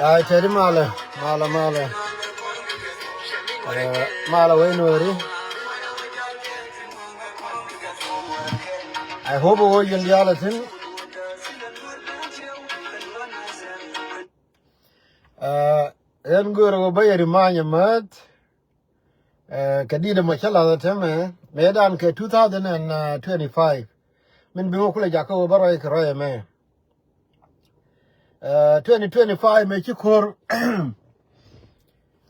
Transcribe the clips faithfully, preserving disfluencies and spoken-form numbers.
Ay, tɛri malɛ, malɛ, malɛ. Eh, malɛ wec Nuɛri. I hope wä yɛn diaal a thin. Eh, ɛn gör wä bä yɛ ri manyɛ mäth. Eh, kɛ dit ɛmɔ cä lath ɛ tɛmɛ, mëë dan kɛ two thousand and twenty-five. Min bi ŋɔ kulɛ jakä wä bä rɔy kɛ rɔy ɛmɛ. Eh, twenty twenty-five mëë ci ko̱r,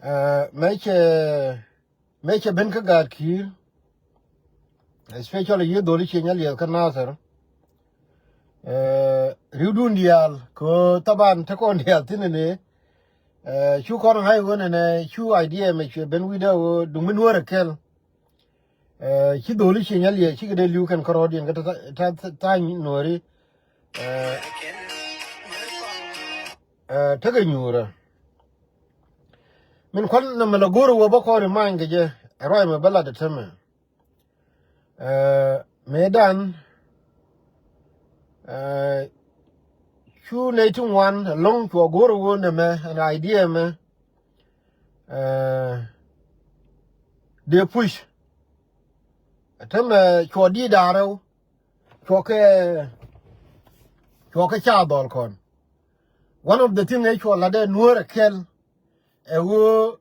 eh, mëë cɛ, mëë cɛ ben kä gaat ki̱i̱r, especially yi dholi cieny a liɛth kä Nathir. Eh, ri̱wdun diaal kɛ ɣöö thaban te kɔn diaal thi̱n ɛnɛ, eh, cu kɔn ŋa̱c ɣöö nɛnɛ cu idea mɛ cuɛ ben wi̱cdä ɣöö duŋ mi Nuäär ɛ kɛl. Eh, ci dholi cieny a liɛth cikɛ dee li̱w kɛn kärɔɔdiɛn kä ta, ta, ta, ta Nuääri. Eh, eh, tekɛ nyuurä. Min kuan nɛmɛ la go̱o̱r ɛ wä bä kɔn ri many kɛ jɛ, ɛ ruac mɛ bä lat ɛ tɛmɛ. Eh, mëë dan, eh, cu nɛy ti ŋuan ɛlɔ̱ŋ cuɔ go̱o̱r ɛ wä nɛmɛ ɛn idea mɛ, eh, dee push. Ɛ tɛmɛ cuɔ di̱i̱t da̱ŋ rɛw, cuɔ kɛ, cuɔ kɛ ca dhɔl kɔn. One of the thing ëë cuɔ la̱tdɛ Nuäär ɛ kɛl, ɛ ɣöö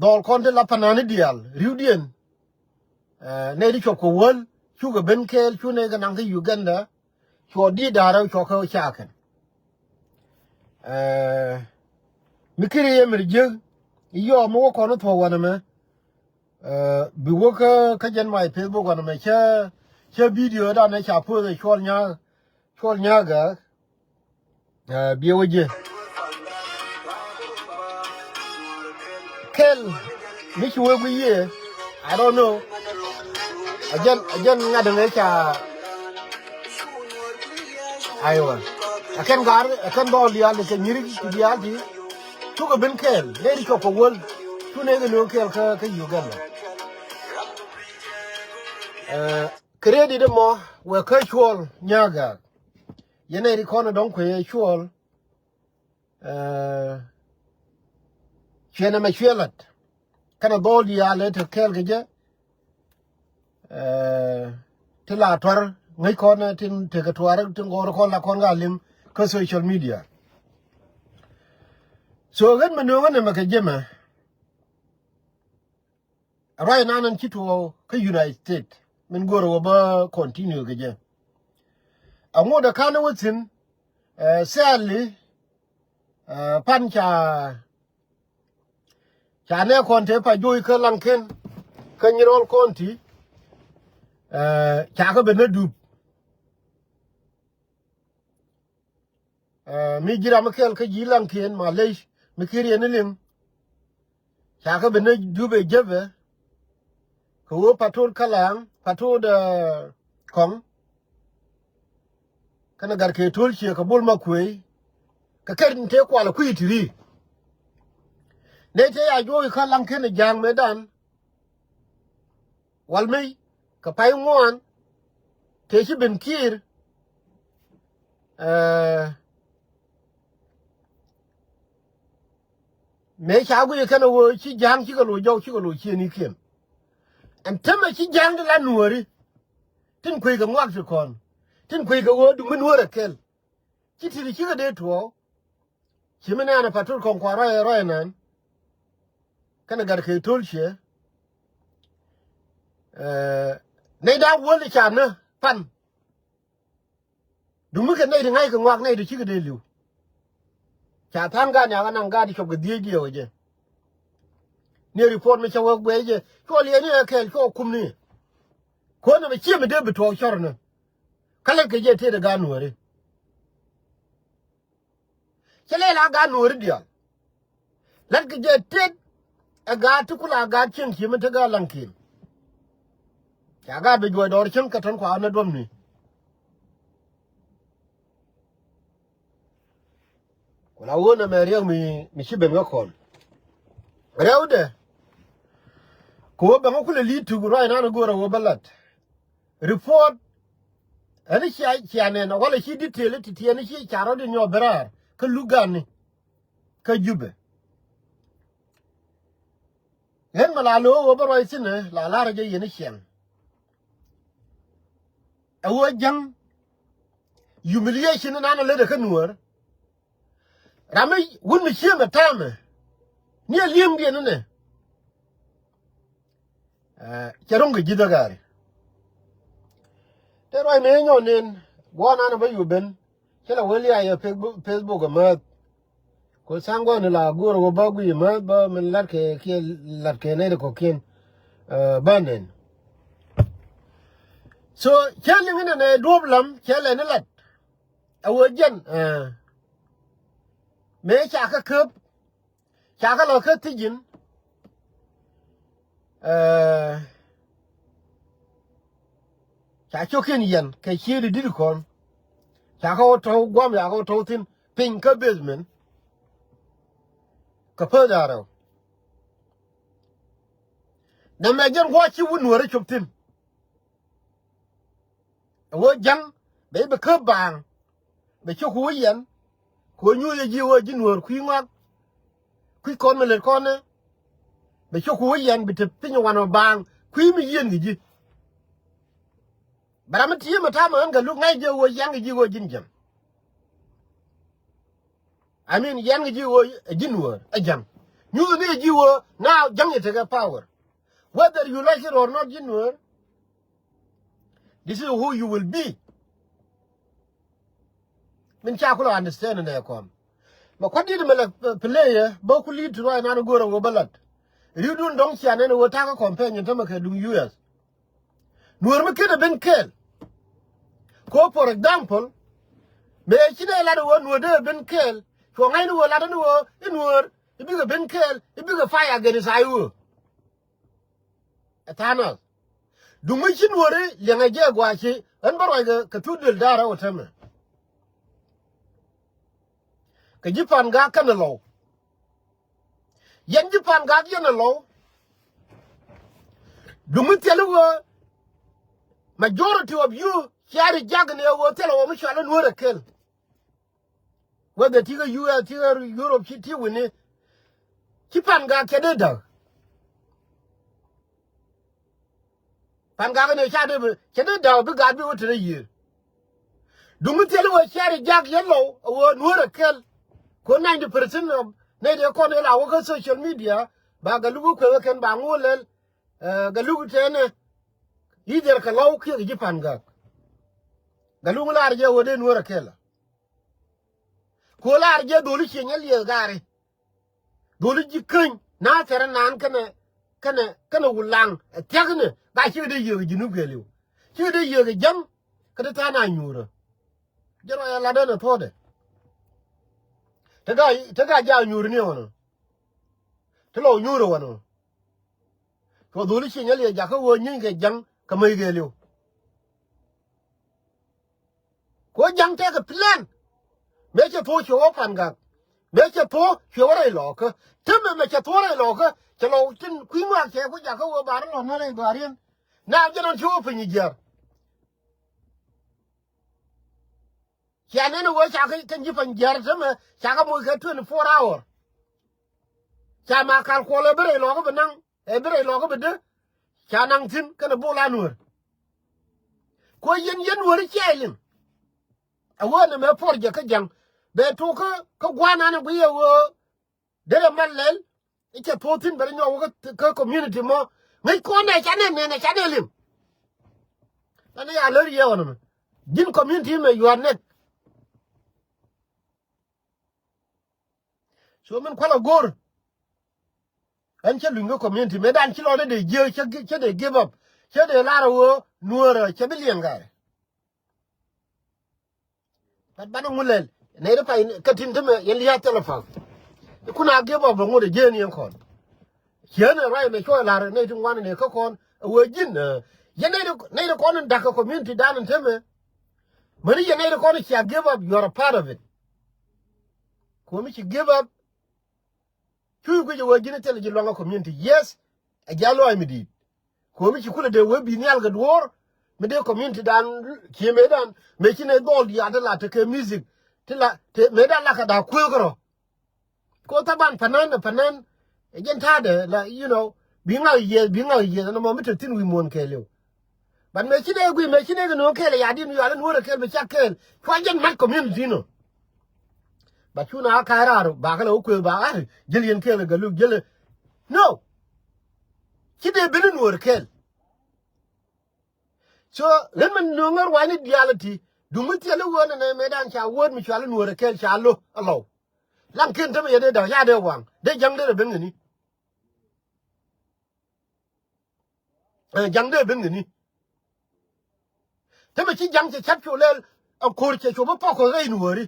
dhɔl kɔn ti la panani diaal ri̱wdiɛn. Eh, nɛy ti cuɔp kɛ wäl cukɛ ben kɛɛl cu nɛy kɛ naŋ kä Uganda. Cuɔ di̱i̱t da̱ŋ rɛw cuɔ kɛ ca kɛn. Eh, mi kiri yɛ mi ri jiäk i̱ yɔɔk mi wä kɔn i̱ thuɔ̱k wanɛ mɛ. Eh, bi wä kä, kä jɛn my Facebook wanɛ mɛ cä, cä video dan ɛ ca post ɛ cuɔl nya̱a̱k, cuɔl nya̱a̱k gääk. Eh, biɛ wä jiɛ. Kɛl mi ci wee guiy yiëë, I don't know. A jɛn, a jɛn ŋa̱t ɛmɛ ca. Aywa. A kɛn gaar, a kɛn dhɔl diaal kɛ nyiri ti diaal ti. Cukɛ ben kɛɛl, nɛy ti cuɔp kɛ wäl. Cu nɛy kɛ nööŋ kɛɛl kä, kä Uganda. Eh, credit ɛmɔ wɛ kä cuɔl nya̱a̱k gääk. Yɛn nɛy ti kɔn ɛ dɔ̱ŋ kuëë cuɔl. Eh, cuɛ nɛmɛ cuɛ la̱t. Kɛnɛ dhɔl diaal ëë te kɛɛl kɛ jɛ. Eh, ti la tuar ŋäc kɔn ɛ tin tekɛ tuar tin gɔɔr kɔn la kɔn ka liŋ kä social media. So ɣän mi nööŋä nɛmɛ kɛ jemɛ. Ruac nan ɛn ci tuɔɔk kä United States min go̱o̱rä wä bä continue kɛ jɛ. Aŋot ɛ ka̱n ɛ wä thi̱n, eh, sadly, eh, pan ca, ca nɛ kɔn te pa joc kä Laŋken kä Nyirol County, eh, ca kä ben ɛ dup. Eh, mi ji̱ ram mi kɛl kä ji̱ Laŋken, malec mi kir yɛn ni liŋ. Ca kä ben ni dup ɛ jepɛ. Kɛ ɣöö patot Kalaŋ, patot, eh, Kɔŋ. kɛnɛ Gat Kɛy Tolchiɛ kɛ Bol Makuëëc, kɛ kɛn tëë kual kui̱ ti ri. Nɛy tëë ya juɔ̱ɔ̱k i̱ kä Laŋkiɛn ɛ Ja̱a̱ŋ mëëdan. Wal mëë kɛ pay ŋuan tëë ci ben Kiir. Ɛɛ, mëë ca guic kɛn ɛ ɣöö ci Ja̱a̱ŋ cikɛ loc jɔw, cikɛ loc ciëënikiɛn. Ɛn täämɛ ci Ja̱a̱ŋ di la Nuääri. Tin kueckɛ ŋuak ti kɔn. Tin kueckɛ ɣöö duŋ mi Nuäär ɛ kɛl. Ci ti̱ti̱ cikɛ dee tuɔɔk. Ci mi nɛɛnɛ Patrol Kɔŋ Kua̱r ruac ruac ɛnɛn. Kɛnɛ Gat Kɛy Tolchiɛ. Ɛɛ, nɛy da̱a̱k wäl i̱ ca nä pan. Duŋ mi kɛ nɛy ti ŋa̱ckɛ ŋuak nɛy ti cikɛ dee li̱w. Ca tha̱a̱ŋ gaat niakä naŋ gaat ti cop kɛ dhieec diɛw ɛ jɛ. Ni report mi cä wä guɛc jɛ cuɔ liɛɛni ɛ kɛɛl cuɔ kumni. Kuäär nɛmɛ ciɛ mi dee bi tuɔɔk cɔr ni. Kä lät kɛ jɛ tëëdɛ gaat Nuääri. Cä lɛl a gaat Nuääri diaal. Lät kɛ jɛ tëët ɛ gaat ti kula gaat cieŋ ci mi te gaat Laŋkiɛn. Ca gaat bi juɔc dɔɔr cieŋ kɛ tɔ̱n kua nä duɔ̱mni. Ku la ɣöö nɛmɛ riɛk mi, mi ci ben kä kɔn. Rɛwdɛ. Kɛ ɣöö bɛŋä kulɛ li̱i̱t tuk ruac nan ɣöö go̱o̱rä ɣöö bä lat. Report. Ɛn cia, cia nɛn, walɛ ci detail ti, ti ɛn ci ca rɔ̱t in nyɔk ben raar. Kä luk gan ni. Kä Jubɛ. Ɣän mɛ la lo̱o̱ ɣöö bä ruac thi̱n ɛ, la la̱rä jɛ yɛn i̱ ciɛŋ. Ɛ ɣöö Ja̱ŋ. Humiliation in an a lät ɛ kä Nuäär. Ram mi wut mi cië mɛ täämɛ. Ni a li̱eŋdiɛn inɛ. Ɛɛ, cɛ ro̱ŋ kɛ ji̱th ɛ gaari. Te ruac mëë nyɔk nen guɔ̱ɔ̱r nan bä yup ben. Cä la wee liac ɛ Facebook, Facebook ɛ määth. Ku tha̱a̱ŋ gua̱n la go̱o̱r ɣöö bä guiy ɛ määth bä min latkɛ kiɛ latkɛ nɛy ti kɔ̱kiɛn. Ɛɛ, bä nɛn. So cä liŋ inɛ nɛ duɔ̱ɔ̱p lam cɛ lɛ ni lat. Ɛ ɣöö jɛn, ɛɛ, mëë ca kä käp. Ca kä lɔ kä thi̱ji̱n. Ɛɛ, ca cio̱kiɛn yɛn kɛ ciëëdi di̱t kɔn. Ca kä wä tɔ̱w gua̱a̱m, ca kä wä tɔ̱w thi̱n piny kä basement. Kɛ päth da̱ŋ rɛw. Nɛmɛ jɛn gua̱a̱ ci wut Nuäärä cop thi̱n. Ɛ ɣöö Ja̱ŋ bɛ bi käp baaŋ. Bɛ cio̱k ku wä yɛn. Ku wä nyuuth ɛ ji̱ ɣöö ji̱ Nuäär kui̱ ŋɔak. Kui̱ kɔn mi lät kɔn ɛ. Bɛ cio̱k ku wä yɛn bi te piny wanɔ baaŋ kui̱ mi yieen kɛ ji̱. Bɛ ram mi ti̱i̱ mi ta̱a̱ mi ɣän Gatluak ŋa̱c jɛ ɣöö yɛn kɛ ji̱ ɣöö ji̱n Ja̱ŋ. I mean, yɛn kɛ ji̱ ɣöö ɛ ji̱ Nuäär ɛ Ja̱ŋ. Nyuuth ni ɛ ji̱ ɣöö now Ja̱ŋ yɛ tekɛ power. Whether you like it or not, ji̱ Nuäär, this is who you will be. Min ca kulɛ understand nɛ kɔn. Mɛ kuat dit mɛ lɛ, uh, play yɛ bä ku li̱i̱t ti ruac nan go̱o̱rä ɣöö bä lat. Ri̱wdun dɔ̱ŋ cia nɛn ɣöö ta̱kä campaign in tämɛ kɛ duŋ U S. Nuäär mi ken ɛ ben kɛɛl. Ko for example, mëë ci nɛ lat ɣöö Nuäär dee ben kɛɛl. Cuɔ ŋa̱cni ɣöö lat ni ɣöö i̱ Nuäär i̱ bikɛ ben kɛɛl i̱ bikɛ fire against I O. Ɛ tha̱a̱ŋ nath. Duŋ mi ci Nuääri liɛŋɛ jɛ gua̱a̱ci ɣän bä ruac kɛ, kɛ thuk duël da̱a̱r ɛ wä täämɛ. Kɛ ji̱ Pangak kɛnɛ Lɔw. Yɛn ji̱ Pangak yɛn ɛ Lɔw. Duŋ mi thil i̱ ɣöö majority of you cia reject ni ɛ ɣöö thil ɛ ɣöö mi cɔal i̱ Nuäär ɛ kɛl. Whether ti kä U S, ti kä Europe, ti, ti wi̱ni. Ci Pangak cɛ dee da̱k. Pangak ni ca dee bi, cɛ dee da̱k bi gaat bi wä te rɛ yiëër. Duŋ mi thil wä cia reject yɛn Lɔw, a wä Nuäär ɛ kɛl. Ko ninety percent of nɛy dee kɔn ila wä kä social media, ba Gatluak kuɛ wä kɛn ba ŋuɔ lɛl, eh, Gatluak tɛnɛ. Either kɛ Lɔw kiɛ kɛ ji̱ Pangak. Gatluak lar jɛ wä dee Nuäär ɛ kɛl. Ko lar jɛ dholi ciɛ nyɛ liɛth gaari. Dholi ji̱ käny na thɛrɛ naan kɛnɛ, kɛnɛ, kɛnɛ Wulaŋ. Ɛ thiäk ni, ga cikɛ dee yiëk ji̱ Nup kɛɛliw. Cikɛ dee yiëk Ja̱ŋ, kä ti tha̱a̱ŋ a nyuurä. Jɛ rɔ yɛ lat ɛn ɛ thuɔ̱ɔ̱dɛ. Te ga, te ga ja nyuurä ni ɣɔnɔ. Te Lɔw nyuurä wanɔ. Cuɔ dholi ciɛ nyɛ liɛth jakä ɣöö nyieeny kɛ Ja̱ŋ kɛ mäc kɛɛliw. Kɛ ɣöö Ja̱ŋ tekɛ plan. Mëë cɛ thuɔ̱k cuɛ wä Pangak. Mëë cɛ thuɔ̱k cuɛ wä rɛy Lɔɔkä. Täämɛ mëë cɛ thuɔ̱k rɛy Lɔɔkä, cɛ lɔ tin kui̱ ŋɔak cɛ ku jakä ɣöö ba rɔ lɔ ni rɛy gɔaa riɛn. Na jɛn ɣän ci wä piny jiär. Cia nɛn ɣöö ca kɛ kɛn ji̱ piny jiär täämɛ ca kɛ moc kɛ twenty four hour. Ca Makal Kuɔl ɛ bi rɛy Lɔɔkä bi naŋ, ɛ bi rɛy Lɔɔkä bi dee. Ca naŋ thi̱n kɛnɛ Bol Anuɔr. Kɛ ɣöö yɛn yɛn Nuɔ̱ɔ̱ri cia liŋ. A ɣöö nɛmɛ puɔr jɛ kä Ja̱ŋ. Bɛ tok kä, kä gua̱a̱r nan ɛ guiy ɛ ɣöö derɛ mal lɛl. I̱ cɛ thuɔ̱k thi̱n bɛ rɛ nyɔk wä kä, kä community mɔ. Ŋäc kɔn nɛ ca nɛ nɛ nɛ ca nɛ liŋ. Lan i̱ a lär yɛ ɣɔn ɛmɛ. Ji̱n community mɛ, you are next. So min kualɛ go̱r. Ɣän cä luny kä community mëëdan ci lɔcdä dee jiääk, cä gi-, cä dee give up. Cä dee lar ɛ ɣöö Nuäärä cɛ bi liɛŋ kɛ. But banɛ ŋu lɛl nɛy ti pay kä tin ti mɛ yɛn lia̱a̱ thilɛ pa̱a̱k. Kun a give up bɛ ŋot ɛ jiääk ni ɛn kɔn. Cieen ɛ ruac ɛmɛ cuɔ ɛ la̱r ɛ nɛy ti ŋuan ɛ nɛy kä kɔn ɛ ɣöö ji̱n, ɛ, yɛn nɛy ti, nɛy ti kɔn in da̱k kɛ community dan in temɛ. Mäni yɛn nɛy ti kɔn in cia give up, you are a part of it. Komi ci give up. Cuc guic ɛ ɣöö ji̱n thilɛ ji̱ luaŋ ɛ community. Yes, ɛ ji̱ a lɔaac mi di̱i̱t. Komi ci kulɛ dee wee bi nhial kɛ duɔ̱ɔ̱r mi dee community dan, cie mëëdan mëë ci nɛy dhɔl diaal ti la tekɛ music. Ti la te mëëdan la kɛ da̱a̱k kueek rɔ. Ko thaban panan, panan ɛ jɛn ta̱a̱dɛ la, you know, bi ŋak yieth, bi ŋak yieth ɛn ɛmɔ mi te thi̱n wi̱i̱ muɔ̱ɔ̱n kɛɛliw. But mëë ci dee gui̱i̱, mëë ci dee kɛ no̱o̱ŋ kɛɛl ɛ ya̱di̱n wi̱i̱ alɛ Nuɔ̱ɔ̱rɛ kɛɛl bi cak kɛɛl. Cua jɛn mat community nɔ. But cu na kä raar ba kä la wä kuëë ba kä ji̱l yɛn kɛɛl ɛ Galuk ji̱l ɛ. No. Ci dee ben Nuɔ̱ɔ̱rɛ kɛɛl. So ɣän min no̱o̱ŋ ɣän ruacni diaal ɛ ti. Duŋ mi thil i̱ ɣöö nɛnɛ mëëdan ca word mi cɔal i̱ Nuɔ̱ɔ̱rɛ kɛɛl ca lo̱ alɔw. Laŋ ken tämɛ yɛ dee da̱k ca dee waŋ dee Ja̱ŋ dee rɛ ben kɛ ni. Ɛ, Ja̱ŋ dee ben kɛ ni. Tämɛ ci Ja̱ŋ cɛ ca̱p cu lɛl ɛ ko̱r cɛ cu bä pɔk kɛ rɛy Nuɔ̱ɔ̱ri.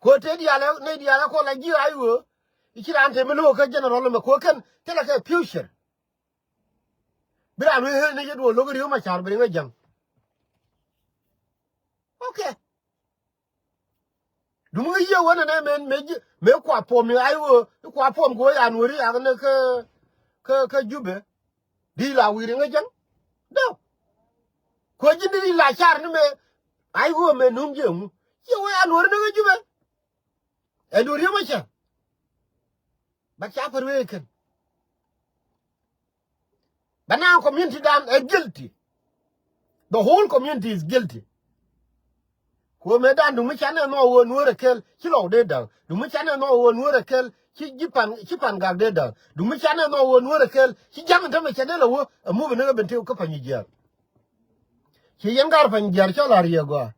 Ko̱r te diaal ɛ, nɛy diaal ɛ kɔn la ji̱ ay ɣöö i̱ ci raan te mi lo̱k kä general ɛmɛ ko̱r kɛn thilɛ kɛ future. Bi raan wee ɣän ni jɛ duɔl lo̱k Riek Macar bi riŋ ɛ Ja̱ŋ. Okay. Duŋ ŋäc yiëë wänɛ nɛ mɛn mëë ji̱ mëë kua puɔm mi ay ɣöö i̱ kua puɔm kɛ ɣöö ya Nuɔ̱ɔ̱ri yak ni kä, kä, kä Jubɛ. Di la wi̱i̱ riŋ ɛ Ja̱ŋ. Däk. Kuɛ ji̱n di la car ni mɛ ay ɣöö mɛ nuŋ jiɛ ŋu. Ciɛ wee a Nuɔ̱ɔ̱ri ni kä Jubɛ. Ɛ Nuɔ̱ɔ̱ri mɛ cɛ. But ca pär wee kɛn. Bɛ na community dan ɛ guilty. The whole community is guilty. Kuɔ mëë dan duŋ mi canɛ nhɔk ɣöö Nuɔ̱ɔ̱rɛ kɛl ci lɔw dee da̱k. Duŋ mi canɛ nhɔk ɣöö Nuɔ̱ɔ̱rɛ kɛl ci ji̱ Pan, ci Pangak dee da̱k. Duŋ mi canɛ nhɔk ɣöö Nuɔ̱ɔ̱rɛ kɛl ci Ja̱ŋ in tämɛ cɛ dee lɛ wä ɛ mupɛ ni ɣä ben tëë kä Panyijiar. Ci yɛn gar Panyijiar cɔl a riɛk gɔaa.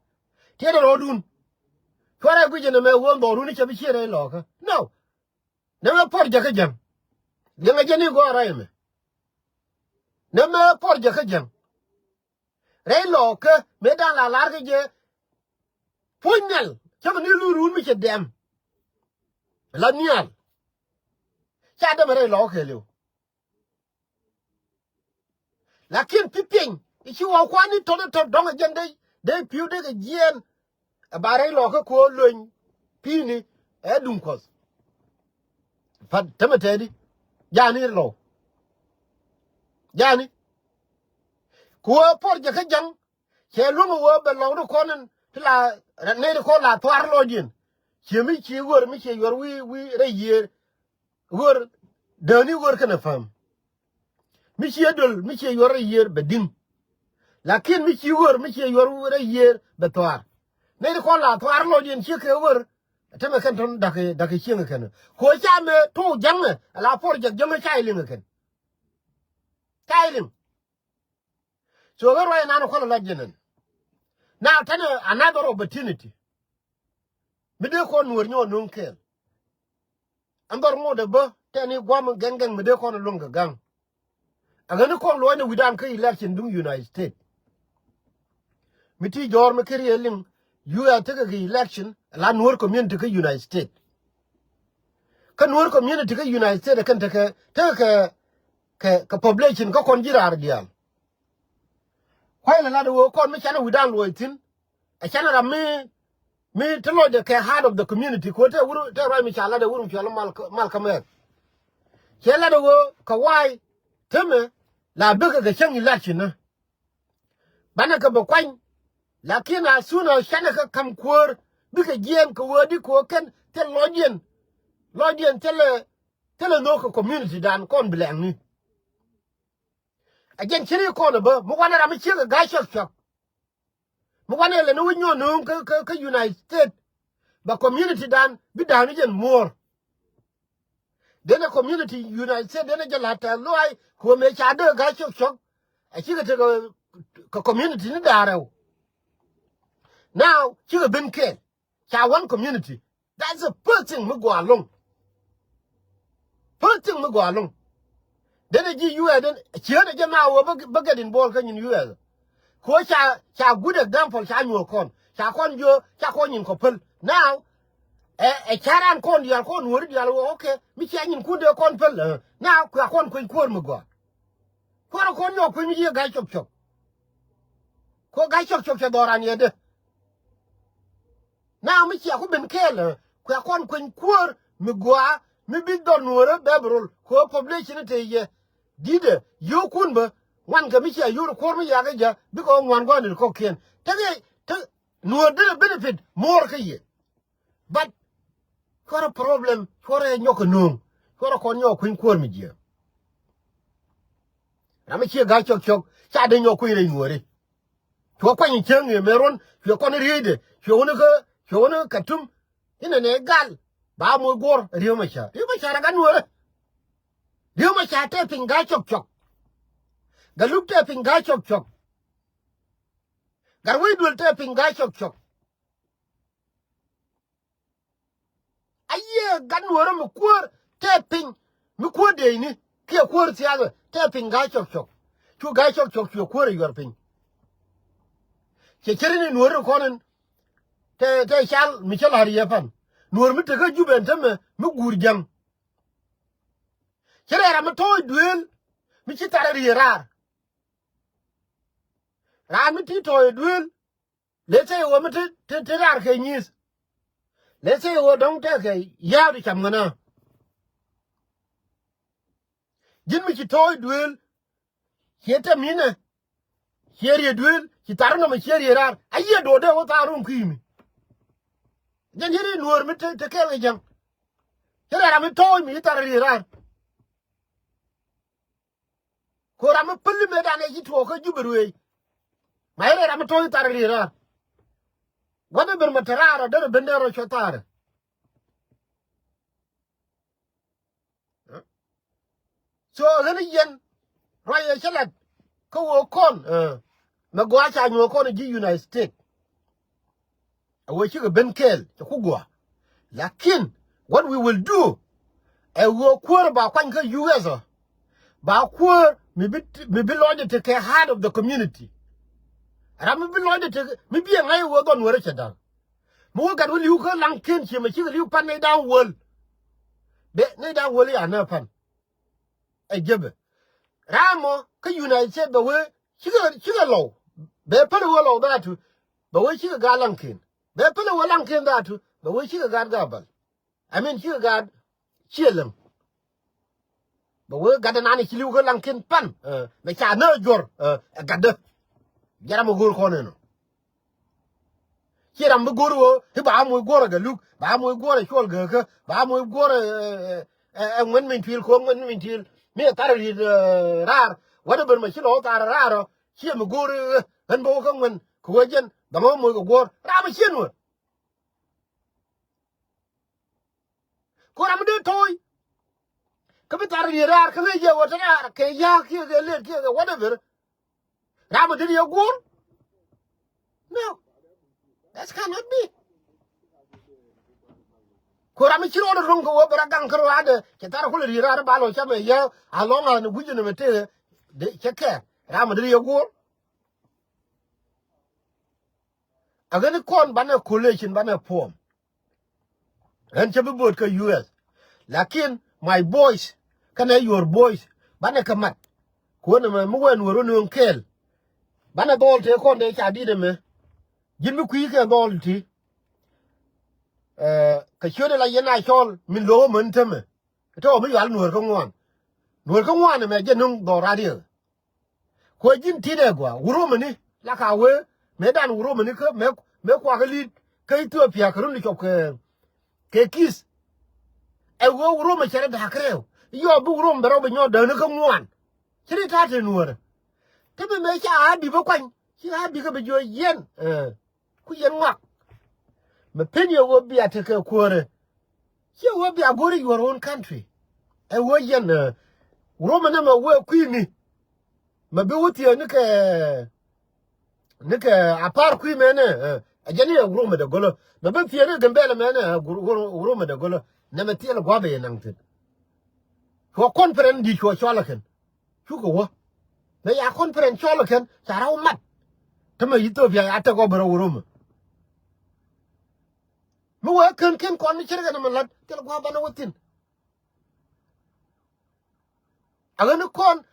Tiɛt ɛ rɔɔdun. Cuarɛ guic ɛn ɛmɛ ɣöö dhɔrun cɛ bi ciɛ rɛy lɔɔkä. No. Nɛmɛ puɔr jɛ kä Ja̱ŋ. Liɛŋɛ jɛ ni gɔaa rɛy ɛmɛ. Nɛmɛ puɔr jɛ kä Ja̱ŋ. Rɛy lɔɔkä mëë da̱ŋ la la̱r kä jɛ. Puɔ̱ny nhial cä mi ni luur run mi cɛ dɛm. La nhial. Ca dämɛ rɛy lɔɔkä kɛɛliw. Lakin pi piɛny i̱ ci wä kuan ni tɔt tɔt dɔ̱ŋ ɛ jɛn dee, dee pi̱w dee kɛ jiɛɛn. Ɛ ba rɛy lɔɔkä ko̱o̱r lueny pi̱i̱ni ɛ duŋ kuɔth. Pat tämɛ tɛɛdi. Ja̱a̱ni lɔw. Ja̱a̱ni. Ku wee puɔr jɛ kä Ja̱ŋ. Cɛ luäŋ wee bɛ lɔw di kɔn in ti la nɛy di kɔn la thuaar lɔcdiɛn. Ciɛ mi ci ɣöör mi ciɛ yuɔr wi̱i̱ wi̱i̱ rɛy yiëër. Ɣöör dääni ɣöör kɛnɛ päm. Mi ciɛ duel mi ciɛ yuɔr rɛy yiëër bɛ di̱ŋ. Lakin mi ci ɣöör mi ciɛ yuɔr rɛy yiëër bɛ thuaar. Nɛy ti kɔn la thuaar lɔcdiɛn ciek kɛ ɣöör. Tämɛ kɛn tɔn da̱k, da̱k cieŋ kɛn. Kɛ ɣöö ca mɛ to̱o̱k Ja̱ŋ ɛ ala puɔr jɛ Ja̱ŋ ɛ ca iliŋ kɛn. Ca iliŋ. So ɣän ruac nan kuɔl lat jɛ nɛn. Now tɛn another opportunity. Mi dee kɔn Nuɔ̱ɔ̱r nyɔɔn nuŋ kɛɛl. Ɛn dhɔr ŋot ɛ bä tɛn i̱ gua̱m gɛŋ gɛŋ mi dee kɔn luäŋ kɛ ga̱ŋ. Ɛ ɣän i̱ kɔn luɔ̱ɔ̱cnɛ wi̱dan kä election duŋ United States. Mi ti jɔ̱ɔ̱r mi keri ɛ liŋ U S tekɛ kɛ election la Nuɔ̱ɔ̱r community kä United States. Kä Nuɔ̱ɔ̱r community kä United States ɛ kɛn tekɛ, tekɛ kɛ, kɛ, kɛ population kä kɔn ji̱ raar diaal. Kuay lɛ lat ɛ ɣöö kɔn mi canɛ wi̱dan luɔc thi̱n. Ɛ canɛ ram mi, mi te lɔcdɛ kɛ heart of the community. Kuɔ te wur, te ruac mi ca lat ɛ wur mi cual Malcolm, Malcolm X. Cɛ lat ɛ ɣöö kɛ wa̱a̱y temɛ la bikɛ kɛ cäŋ election ni. Banɛ kɛ bɛ kuany. Lakin as soon as canɛ kɛ ka̱m kuäär bikɛ jiɛɛn kɛ ɣöö di kɛ ɣöö kɛn thil lɔcdiɛn. Lɔcdiɛn thilɛ, thilɛ nhök kɛ community dan kɔn bi lɛŋni. Ɛ jɛn ci ri kɔn ɛ bä mi wanɛ ram mi ciek ɛ ga̱a̱c cɔk cɔk. Mi wanɛ lɛ ni wi̱c nyɔn nööŋ kä, kä, kä United States. Bɛ community dan bi da̱a̱ŋ ni jɛn muɔ̱ɔ̱r. Denɛ community United States denɛ jɛ la̱t tɛth luay kɛ ɣöö mëë ca dee ga̱a̱c cɔk cɔk. Ɛ cikɛ tekɛ kɛ community ni da̱a̱r rɛw. Now cikɛ ben kɛɛl. Ca one community. That's the first thing mi gɔaa loŋ. First thing mi gɔaa loŋ. Denɛ ji̱ U S den cieen ɛ jɛ ma wä bä, bä get involved kä nyin U S. Kɛ ɣöö ca, ca good example ca nyuɔ̱ɔ̱k kɔn. Ca kɔn jiö, ca kɔn nyin kɔ päl. Now, ɛ, ɛ ca raan kɔn diaal kɔn nuɔ̱ɔ̱ri diaal wä, okay. Mi cia nyin kun dee kɔn päl. Ɛ, now, kua kɔn kueny kuäär mi gɔaa. Kuäär kɔn nyɔk kueny mi ji̱ ga̱a̱c cɔk cɔk. Kuäär ga̱a̱c cɔk cɔk cɛ dhɔran yɛ dee. Now mi cia ku ben kɛɛl, ɛ, kua kɔn kueny kuäär mi gɔaa mi bi dhɔl nuɔ̱ɔ̱rä bɛ bi rol kɛ ɣöö population te yɛ. Di̱tɛ yio̱o̱kun bä ŋuan kɛ mi cia yio̱o̱r kuɔ̱r mi yakä jɛ bikɛ ɣöö ŋuan gua̱a̱r nit kɔ̱kiɛn. Tekɛ, te, nuɔ̱ɔ̱r derɛ benefit more kä yɛ. But cuɔrɛ problem, cuɔrɛ nyɔk kɛ nööŋ, cuɔrɛ kɔn nyɔk kueny kuäär mi jiääk. Ram mi ciɛ ga̱a̱c cɔk cɔk ca dee nyɔk kueny rɛy nuɔ̱ɔ̱ri. Cuɛ kuany cieŋ i̱ mëë ruɔ̱n cuɛ kɔn i̱ riecdɛ cuɛ wun ikä cuɛ wun ikä Katum. Inɛ nɛ gal ba moc guɔ̱r Riek Machar. Riek Machar a gat nuɔ̱ɔ̱rä. Riek Machar tɛ piny ga̱a̱c cɔk cɔk. Galuk tɛ piny ga̱a̱c cɔk cɔk. Gat wec duël tɛ piny ga̱a̱c cɔk cɔk. A yiëë gat nuɔ̱ɔ̱rä mi kuäär tɛ piny mi kuäär dëëcni kiɛ kuäär thiathɛ tɛ piny ga̱a̱c cɔk cɔk. Cu ga̱a̱c cɔk cɔk cuɛ kuäär ɛ yuɔr piny. Cɛ ceri ni nuɔ̱ɔ̱rä kɔn in tɛ, tɛ cal mi cä la̱r yɛ pan. Nuɔ̱ɔ̱r mi tekä Jubɛ ɛn tämɛ mi guur jäŋ. Ci rɛɛr ram mi tɔ̱ɔ̱c duëël mi ci thar ɛ riëë raar. Raan mi ti tɔ̱ɔ̱c ɛ duëël. Let's say ɣöö mi ti, ti, ti raar kɛ nyi̱i̱th. Let's say ɣöö dɔ̱ŋ tɛkɛ yääk ti cam ŋänä. Ji̱n mi ci tɔ̱ɔ̱c duëël. Ciɛ tɛm inɛ. Ciɛ riet duëël. Ci thar inɔmɔ ciɛ riet raar. A yiëë do̱o̱dɛ wä thaar rum ki̱i̱mi. Jɛn yet i̱ nuɔ̱ɔ̱r mi te, te kɛɛl kɛ jäŋ. Ci rɛɛr ram mi tɔ̱ɔ̱c mi ci thar riet raar. Ko ram mi päli mëëdan ɛ ci tuɔɔk kä Jubɛ ruëëc. Ma yɛn ɛ ram mi tɔ̱ɔ̱c thar riet raar. Gua̱n ɛ ben ma te raar ɔ derɛ ben dee rɔ cuɔ thaarɛ. So ɣän i̱ yɛn ruac ɛ cä lat kä ɣöö kɔn, ɛ, mɛ gɔaa ca nyuɔ̱ɔ̱k kɔn ji̱ United States. A wee cikɛ ben kɛɛl cɛ ku gɔaa. Lakin what we will do, ɛ ɣöö kuäär ba kuany kä U S ɔ. Ba kuäär mi bi, mi bi lɔcdɛ tekɛ heart of the community. Ram mi bi lɔcdɛ tekɛ mi bi ɛ ŋa̱c ɛ ɣöö dhɔn nuɔ̱ɔ̱rä cɛ da̱ŋ. Mi wä gat wä li̱w kä Laŋkiɛn ciëmɛ cikɛ li̱w pan nɛy da̱ŋ wäl. Bɛ nɛy da̱ŋ wäl i̱ anɛ pan. Ɛ jebɛ. Ram mɔ kä United States bɛ wee cikɛ, cikɛ lɔw. Bɛ pälɛ wee lɔw dhatu. Bɛ wee cikɛ gaat Laŋkiɛn. Bɛ pälɛ wee Laŋkiɛn dhatu. Bɛ wee cikɛ gaat Gabal. I mean cikɛ gaat Ciɛ Läŋ. Bɛ wee gatdɛ nani ci li̱w kä Laŋkiɛn pan. Ɛ, mɛ ca nä juɔr, ɛ, ɛ gatdä. Jɛ ram mi go̱o̱r kɔn ɛnɔ. Ciɛ ram mi go̱o̱r ɣöö i̱ ba moc guɔ̱r ɛ Galuk, ba moc guɔ̱r ɛ Cuɔl Gääkä, ba moc guɔ̱r ɛ, ɛ, ɛ, ɛ Ŋuɛn Min Tuil kɛ ɣöö Ŋuɛn Min Tuil mi ɛ thar riet, ɛ, raar. Whatever mɛ ci lɔ thar raar ɔ ciɛ mi go̱o̱r, ɛ, ɣän bä wä kä Ŋuɛn kɛ ɣöö jɛn dhamä moc kɛ guɔ̱r ram ɛ ciɛ nuɔ̱ɔ̱r. Ko ram mi dee to̱o̱c. Kä bi thar riet raar kä ŋäc jɛ ɣöö te raar kɛ ya̱a̱k kiɛ kɛ lëët kiɛ kɛ whatever. Ram mi dee yɛ guɔ̱ɔ̱r. No. That cannot be. Ko ram mi ci rɔɔdɛ ro̱ŋ kɛ ɣöö bɛ rɔ gaŋ kä ruaadɛ cɛ thar kulɛ riet raar ba lɔ camɛ ya̱a̱k a lɔŋ a ni gui̱cɛ ni mɛ tëë cɛ kɛ ram mi dee yɛ guɔ̱ɔ̱r. A ɣän i̱ kɔn banɛ coalition banɛ form. Ɣän cä bi bo̱o̱t kä U S. Lakin my voice kɛnɛ your voice banɛ kɛ mat. Kuɔn ɛmɛ mi wee nuɔ̱ɔ̱r wä nööŋ kɛɛl. Banɛ dhɔl tëë kɔn dee ca di̱t ɛmɛ. Ji̱n mi kui̱ kɛ dhɔl ti. Ɛ, kɛ ciötdɛ la yɛn a cɔl min lo̱k ɛmɛn tämɛ. Tɔ̱ mi yual nuɔ̱ɔ̱r kä ŋuan. Nuɔ̱ɔ̱r kä ŋuan ɛmɛ jɛ nuŋ dhɔl radiɛ. Kuɛ ji̱n ti̱t ɛ gua wurumɛni la ka wee mëëdan wurumɛni kä mëë, mëë kuakä li̱t kä Ethiopia kɛ run ti cɔp kɛ, kɛ kith. Ɛ wee wurumɛ cɛ rɛ da̱a̱k rɛw. Yɔ bi wurum bɛ rɔ bi nyɔɔt dääni kä ŋuan. Ci ri ta̱a̱ te nuɔ̱ɔ̱rä. Te bi mëë ca a bi bä kuany ci a bi kä bi jiɔ yɛn. Ɛ. Ku yɛn ŋɔak. Mɛ pen yɛ ɣöö bia tekɛ kuäärɛ. Ciɛ ɣöö bia go̱ri your own country. Ɛ ɣöö yɛn, ɛ, wuromɛ nɛmɛ wee kui̱ni. Mɛ bi wä thiee nikɛ, nikɛ apar kui̱ mɛnɛ, ɛ, ɛ jɛn iɛ wuromɛ dɛ go̱lä. Mɛ bi thiee ni Gambɛlɛ mɛnɛ, ɛ, wur-, wur-, wuromɛ dɛ go̱lä. Nɛmɛ thilɛ gua̱a̱th bɛ yɛ naŋ thi̱n. Cuɔ conference di̱t cuɔ cɔl ɛ kɛn. Cukɛ wä. Mɛ ya conference cɔl ɛ kɛn ca rɛw mat. Te mɛ Ethiopia ya tek ɔ bɛ rɔ wä Roma. Mi wee kän kɛn kɔn ni ce̱tkɛ ni mɛ la̱t thil gua̱a̱th banɛ wä thi̱n. A ɣän ni kɔn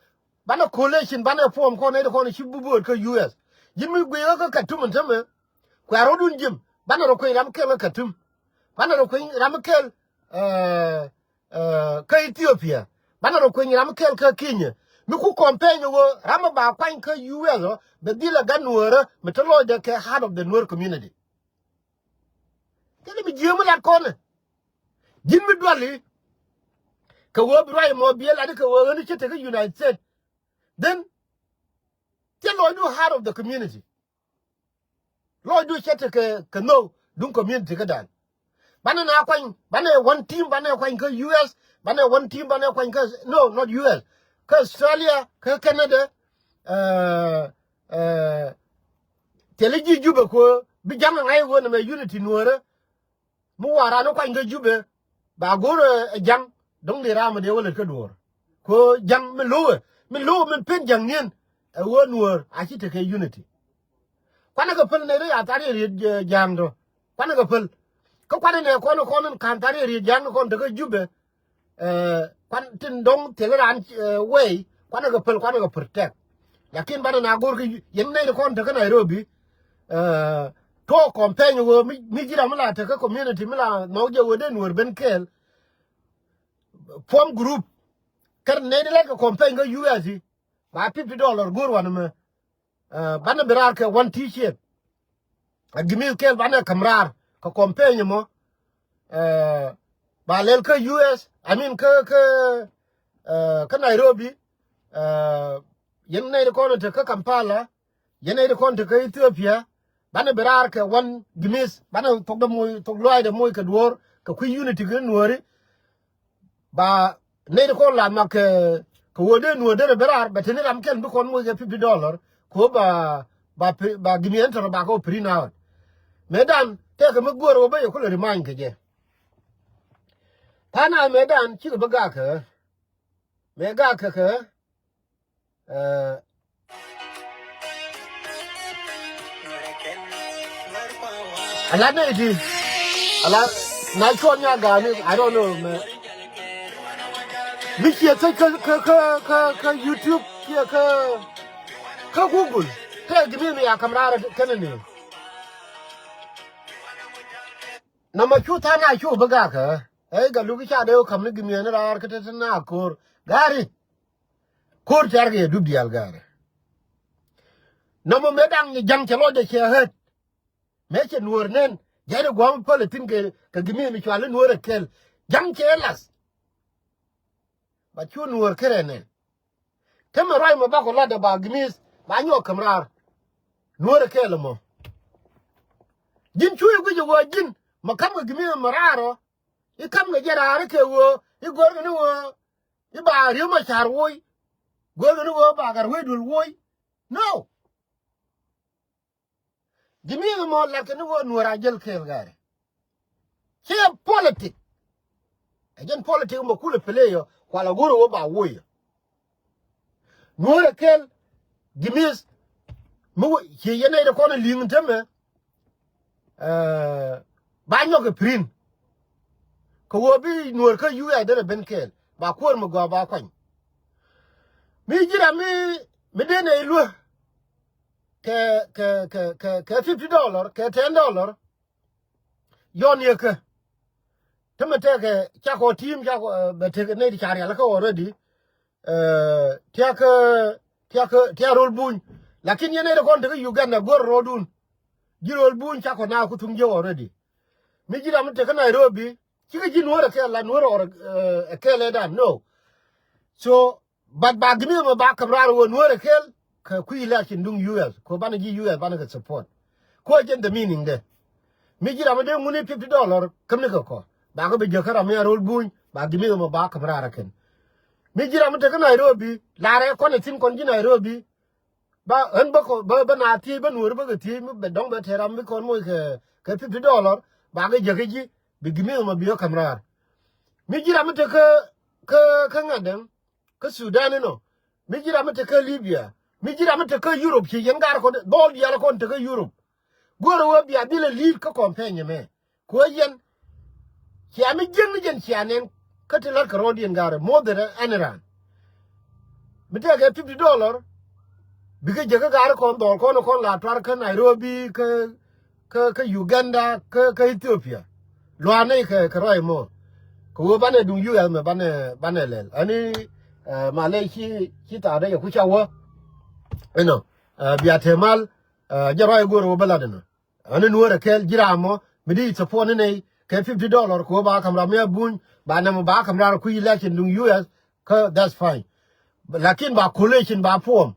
banɛ coalition banɛ form kɔn nɛy ti kɔn ci bubuɔt kä U S. Ji̱n mi guiy ɣä kä Khartoum in te mɛ. Kuɛ rɔ̱dun ji̱m banɛ rɔ kueny ram kɛl kä Khartoum. Banɛ rɔ kueny ram kɛl, eh, eh, kä Ethiopia. Banɛ rɔ kueny ram kɛl kä Kenya. Mi ku campaign ɣöö ram mi ba kuany kä U S ɔ bɛ dhil ɛ gat nuäärä mi te lɔcdɛ kɛ heart of the Nuer community. Thilɛ mi jiääk mi lat kɔnɛ. Ji̱n mi duali kɛ ɣöö bi ruac mɔ biɛ lat kɛ ɣöö ɣän cä tekɛ United States. Then thil lɔcdu heart of the community. Lɔcdu cɛ tekɛ kɛ nhök duŋ community kädan. Banɛ na kuany, banɛ one team, banɛ kuany kä U S, banɛ one team, banɛ kuany kä, no, not U S. Kä Australia, kä Canada, eh, eh, thilɛ ji̱ Jubɛ kuɛ bi ja̱ŋ ŋa̱c ɣöö nɛmɛ unity nuäärä. Mi waran ni kuany kä Jubɛ ba go̱r, eh, ja̱ŋ do̱ŋ di ram mi dee wä lät kä duɔ̱ɔ̱r. Ko ja̱ŋ mi lo̱wɛ, mi lo̱wɛ mi pen ja̱ŋ niɛn. Ɛ ɣöö nuäär a ci tekɛ unity. Kuanɛ kɛ päl nɛy ri a thar yɛ riet, eh, ja̱a̱ŋ tɔ. Kuanɛ kɛ päl. Kä kuanɛ nɛ kɔn kɔn in ka̱n thar yɛ riet ja̱a̱ŋ kɔn tekä Jubɛ. Eh, kuan tin dɔ̱ŋ thil raan, eh, wei, kuanɛ kɛ päl, kuanɛ kɛ protect. Lakin banɛ na go̱r kɛ yɛn nɛy ri kɔn tekä Nairobi. Eh, tuɔɔk campaign ɣöö mi, mi ji̱ ram mi la tekä community mi la nhɔk jɛ ɣöö dee nuäär ben kɛɛl. Form group. Kɛr nɛy di lɛt kɛ campaign kä U S i̱. Ba fifty dollar go̱r wanɛ mɛ. Eh, banɛ bi raar kɛ one T-shirt. A gimith kɛl banɛ käm raar kɛ campaign mɔ. Eh, ba lɛl kä U S, I mean kä, kä, eh, kä Nairobi. Eh, yɛn nɛy ti kɔn te kä Kampala, yɛn nɛy ti kɔn te kä Ethiopia. Banɛ bi raar kɛ one gimith, banɛ thok dɛ moc, thok luaacdɛ moc kɛ duɔ̱ɔ̱r kɛ kui̱ unity kɛ nuääri. Ba nɛy ti kɔn la mak kɛ, kɛ ɣöö dee nuɔ̱ɔ̱r derɛ ben raar bɛ te ni ram kɛn bi kɔn moc kɛ fifty dollar. Kɛ ɣöö ba, ba, ba gimith ɛn tɔrɔ ba kɛ ɣöö print out. Mëëdan tɛkɛ mi guäär ɣöö ben yɛ kulɛ remind kɛ jɛ. Tha̱a̱ŋ na mëëdan cikɛ bi gak kɛ ɣä. Mëë gak kɛ kɛ ɣä. Eh, a lat ni iti. A lat na cuɔt nya gani, I don't know, man. Mi ciɛ kä, kä, kä, kä, kä, kä YouTube, ciɛ kä, kä Google. Tɛ gimith mi ya käm raar kɛn ni. Nɔmɔ cu tha̱a̱ŋ na cu bi gak kɛ ɣä. Ɛ Gatluak ca dee wä käm ni gimith ni raar kä te te na ko̱r. Gari. Ko̱r tɛ̈r kɛ yɛ dup diaal gari. Nɔmɔ mëë da̱ŋ ni ja̱ŋ cɛ lɔcdɛ cɛ ɣät. Mëë cɛ nuäär nɛn. Jɛn i̱ gua̱a̱m päl ithin kɛ, kɛ gimith mi cual i̱ nuäär ɛ kɛl. Ja̱ŋ cɛ lath. Ba cu nuäär kärɛ nɛn. Te mɛ ruac mɛ bakɔ latdɛ ba gimith ba nyɔk käm raar. Nuäär ɛ kɛl ɛmɔ. Ji̱n cu i̱ guic i̱ wä ji̱n mɛ ka̱m kɛ gimith mɛ raar ɔ. I̱ ka̱m kɛ jɛ raar i̱ kɛ ɣöö i̱ görkɛ ni ɣöö i̱ ba Riek Machar woc. Görkɛ ni ɣöö ba Gatwec Dul woc. No. Gimith mɔ latkɛ ni ɣöö nuäär a jäl kɛɛl gari. Ciɛ politik. Ɛ jɛn politik mɔ kulɛ play ɔ kualɛ go̱r ɣöö ba woc ɔ. Nuäär ɛ kɛl gimith mi wä ci yɛn nɛy ti kɔn ɛ li̱ŋ temɛ. Eh, ba nyɔk ɛ print. Kɛ ɣöö bi nuäär kä U S derɛ ben kɛɛl ba kuäär mi gɔaa ba kuany. Mi ji̱ ram mi, mi dee nɛy luä. kɛ kɛ kɛ kɛ kɛ fifty dollar kɛ ten dollar. Yɔn yɛ kɛ. Tämɛ tɛkɛ cakɔ team cakɔ bɛ tekɛ nɛy ti ca rial kä already. Tiakä tiakä tia rol buny. Lakin yɛn nɛy ti kɔn tekɛ Uganda go̱r rodun. Ji̱ rol buny cakɔ na ku thuŋ jiɛ already. Mi ji̱ ram mi tekä Nairobi cikɛ ji̱ nuɔr ɛ kɛɛl la nuɔr ɔr ɛ kɛɛl ɛ dan no. So but ba gimi mɛ ba käm raar wä nuɔr ɛ kɛɛl kɛ kui̱ election duŋ U S ko banɛ ji̱ U S banɛ kɛ support. Ko jɛn the meaning dɛ. Mi ji̱ ram mi dee ŋuni fifty dollar käm ni kɛ kɔ ba kɛ bi jɛ kä ram mi a rol buny ba gimi mɛ ba käm raar ɛ kɛn. Mi ji̱ ram mi tekä Nairobi laarɛ kɔn ɛ thi̱n kɔn ji̱ Nairobi. Ba ɣän bä kɔ bä bä na thiec bä nuɔri bä kɛ thiec mi bɛ dɔ̱ŋ bɛ tɛɛr ram mi kɔn moc kɛ kɛ fifty dollar. Ba kɛ jäkä ji̱ bi gimi mɛ bi ɣä käm raar. Mi ji̱ ram mi te kä kä kä ŋa̱t däŋ kä Sudan inɔ. Mi ji̱ ram mi te kä Libya. Mi ji̱ ram mi te kä Europe ci yɛn gar kɔn dhɔl diaal kɔn te kä Europe. Go̱rɛ wee bia dhil ɛ li̱i̱t kä kɔn pɛny ɛmɛ. Kuɛ yɛn cia mi jiäk ni jɛn cia nɛn kä ti la̱t kɛ rɔɔdiɛn ga̱rɛ moth dɛ ɛn raan. Mi tɛkɛ fifty dollar bikɛ jek kä ga̱rɛ kɔn dhɔl kɔn kɔn la tuar kä Nairobi kä kä kä Uganda kä kä Ethiopia. Lua̱a̱ nɛy kɛ kɛ rɔy moth kɛ wee banɛ duŋ U S mɛ banɛ banɛ lɛl ani. Malɛ ci ci thaadä yɛ ku ca wä. Inɔ bia te mal. Jɛ rɔy go̱o̱r wä bä lat inɔ. Ani nuɔrɛ kɛl ji̱ ram mɔ mi di support ni nɛy kɛ fifty dollar ko ba kam ram mi a buny ba nɛmɔ ba kam ram kui̱ election duŋ U S. Kä that's fine. Lakin ba coalition ba form.